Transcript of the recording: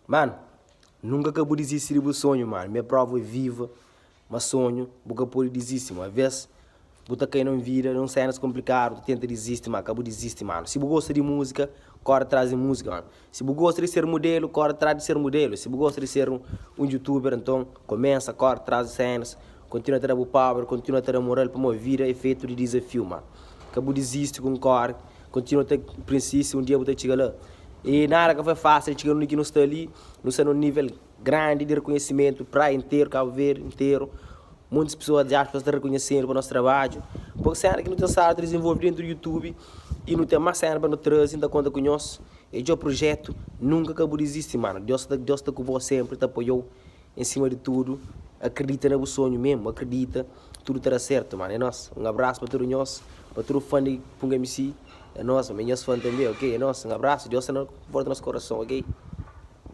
Mano, nunka ka bu dizisti di bu sonhu, mano. Mi é prova viva ma sonhu bu ka pode dizisti. Uma vez bu ta kai na un vida, na un senas konplikadu, bu ta tenta dizisti, ma ka bu dizisti, mano. Si bu gosta di múzika, kóre tras di múzika, mano. Si bu gosta di ser mudelu, kóre tras di ser mudelu. Si bu gosta di ser un youtuber, nton kumesa kóre tras di senas, kontinua ta da bu power, kontinua ta da moral, pamodi vida é fetu di dizafiu, mano. Ka bu dizisti ku un kóre. Kontinua ta prinsisti, un dia bu ta txiga la. E nada ka foi fásil txiga undi ki nu sta li. Nu sta na un nível grandi di rekonhesimentu, praia interu, Kabu Verdi interu. Montis pesoas di diáspora sta rekonhesenu pa nos trabadju. Poku séna ki nu ten stadu ta dizenvolve dentu di YouTube i nu ten más séna pa nu traze. N ta konta ku nhos. É djo prujétu, nunka ka bu dizisti, manu. Deus ta Deus sta ku bo sénpri, ta apoiau. Em sima di tudu, akredita na bu sonhu mesmu, akredita, tudu ta da sertu, mano. É nos. Un abrasu pa tudu nhos, pa tudu fã di Punga MC. É nos, ami é nhos fã tanbe, ok? É nos. Un abrasu, Deus ta na forti nos korason, ok?